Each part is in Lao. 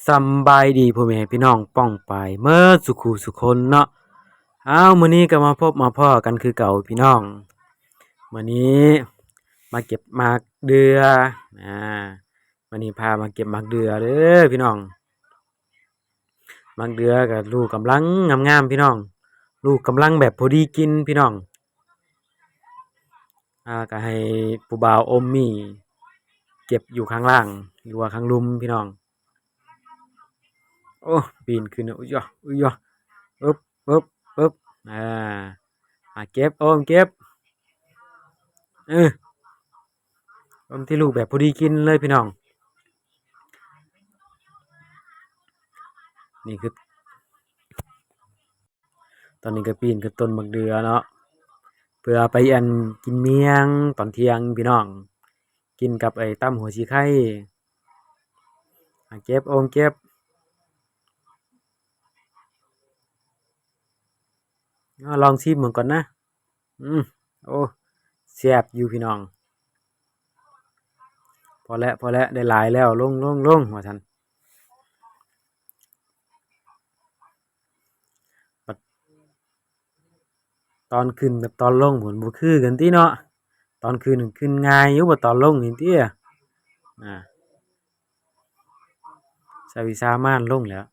ສຳບາຍດີພໍ່ແມ່ພີ່ນ້ອງປ້ອງປາຍເໝິດສູ່ຄູ່ສູ່ຄົນເນາະ. ອ້າວ ມື້ນີ້ກໍມາພົບມາພໍ້ກັນຄືເກົ່າພີ່ນ້ອງ. ມື້ນີ້ມາເກັບໝາກເດື່ອ ອາ ມື້ນີ້ພາມາເກັບໝາກເດື່ອເດີພີ່ນ້ອງ. ໝາກເດື່ອກໍລູກກຳລັງງາມໆ ພີ່ນ້ອງ, ລູກກຳລັງແບບພໍດີກິນພີ່ນ້ອງ. ອາ ກໍໃຫ້ຜູ້ບ່າວອົມໝີ່ເກັບຢູ່ຂ້າງລ່າງ ຫຼືວ່າຂ້າງລຸ່ມພີ່ນ້ອງ. ໂອ້ ປີນຂຶ້ນ ອຸຍຢາ ອຸຍຢາ ອຶບ ອຶບ ອຶບ ອາ ອາ ເກັບ ໂອມ ເກັບ ເອີ ໂອມ ທີ່ລູກແບບພໍດີກິນເລີຍພີ່ນ້ອງ. ນີ້ຄື ຕອນນີ້ກໍປີນຂຶ້ນຕົ້ນໝາກເດື່ອເນາະ ເພື່ອໄປ ອັນ ກິນມ້ຽງຕອນທ່ຽງພີ່ນ້ອງ, ກິນກັບໄອ້ຕຳຫົວສີໄຄ. ອາ ເກັບ ໂອມ ເກັບ ອາ ລອງຊີມເບິ່ງກ່ອນນະ. ອືມ ໂອ້ ແຊບຢູ່ພີ່ນ້ອງ. ພໍແລ້ວ ພໍແລ້ວ ໄດ້ຫຼາຍແລ້ວ ລົງ ລົງ ລົງ ວ່າຊັ້ນ. ບັດຕອນຂຶ້ນກັບຕອນລົງພຸ້ນ ບໍ່ຄືກັນຕິເນາະ. ຕອນຂຶ້ນຂຶ້ນງ່າຍຢູ່ ບັດຕອນລົງນີ້ຕິ ອາ ໃຊ້ວິຊາມານລົງແລ້ວ.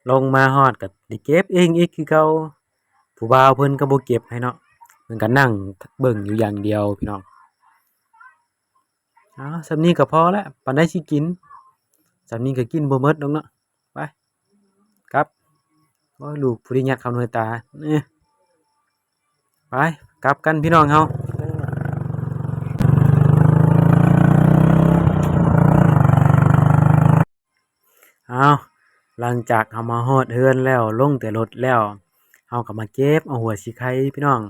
ລົງມາຮອດກໍໄດ້ເກັບເອງອີກຄືເກົ່າ. ຜູ້ບ່າວເພິ່ນກໍບໍ່ເກັບໃຫ້ເນາະ, ເພິ່ນກໍນັ່ງເບິ່ງຢູ່ຢ່າງດຽວພີ່ນ້ອງ. ເອົາ ສ່ຳນີ້ກໍພໍແລ້ວ, ປານໃດຊິກິນ, ສ່ຳນີ້ກໍກິນບໍ່ໝົດດອກເນາະ. ໄປ ກັບ. ໂອ້ຍ ລູກຜູ້ໄດ້ຍັດເຂົ້າໜ່ວຍຕາ. ເອີ ໄປ ກັບກັນພີ່ນ້ອງເຮົາ. ເອົາ ຫຼັງຈາກເຮົາມາຮອດເຮືອນແລ້ວ ລົງແຕ່ລົດແລ້ວ ເຮົາກໍມາເກັບເອົາຫົວສີໄຄພີ່ນ້ອງ.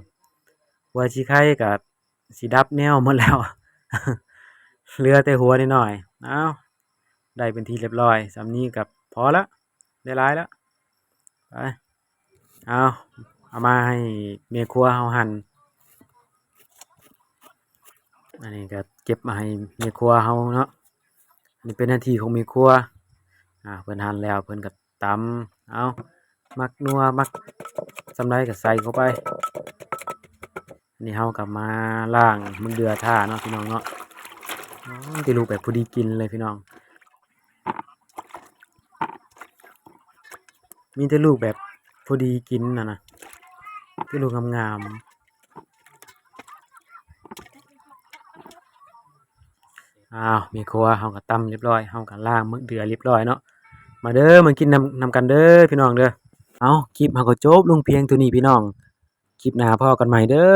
ຫົວສີໄຄກໍຊິດັບແນວໝົດແລ້ວ ເຫຼືອແຕ່ຫົວນ້ອຍໆ. ເອົາ ໄດ້ເປັນທີ່ຮຽບຮ້ອຍ, ສ່ຳນີ້ກໍພໍລະ ໄດ້ຫຼາຍລະ. ໄປ ເອົາ ເອົາມາໃຫ້ແມ່ຄົວເຮົາຫັ່ນ. ອັນນີ້ກໍເກັບມາໃຫ້ແມ່ຄົວເຮົາເນາະ, ອັນນີ້ເປັນໜ້າທີ່ຂອງແມ່ຄົວ. ອາ ເພິ່ນຫັ່ນແລ້ວເພິ່ນກໍຕຳ. ເອົາ ມັກນົວມັກສ່ຳໃດກໍໃສ່ເຂົ້າໄປ. ນີ້ເຮົາກໍມາລ້າງໝາກເດື່ອຖ້າເນາະພີ່ນ້ອງເນາະ. ໂອ້ ມີແຕ່ລູກແບບພໍດີກິນເລີຍພີ່ນ້ອງ, ມີແຕ່ລູກແບບພໍດີກິນຫັ້ນນະ, ແຕ່ລູກງາມໆ. ອ້າວ ແມ່ຄົວເຮົາກໍຕຳຮຽບຮ້ອຍ, ເຮົາກໍລ້າງໝາກເດື່ອຮຽບຮ້ອຍເນາະ. ມາເດີ ມາກິນນຳ ນຳກັນເດີພີ່ນ້ອງເດີ. ເອົາ ຄລິບເຮົາກໍຈົບລົງພຽງເທົ່ານີ້ພີ່ນ້ອງ, ຄລິບໜ້າພໍ້ກັນໃໝ່ເດີ.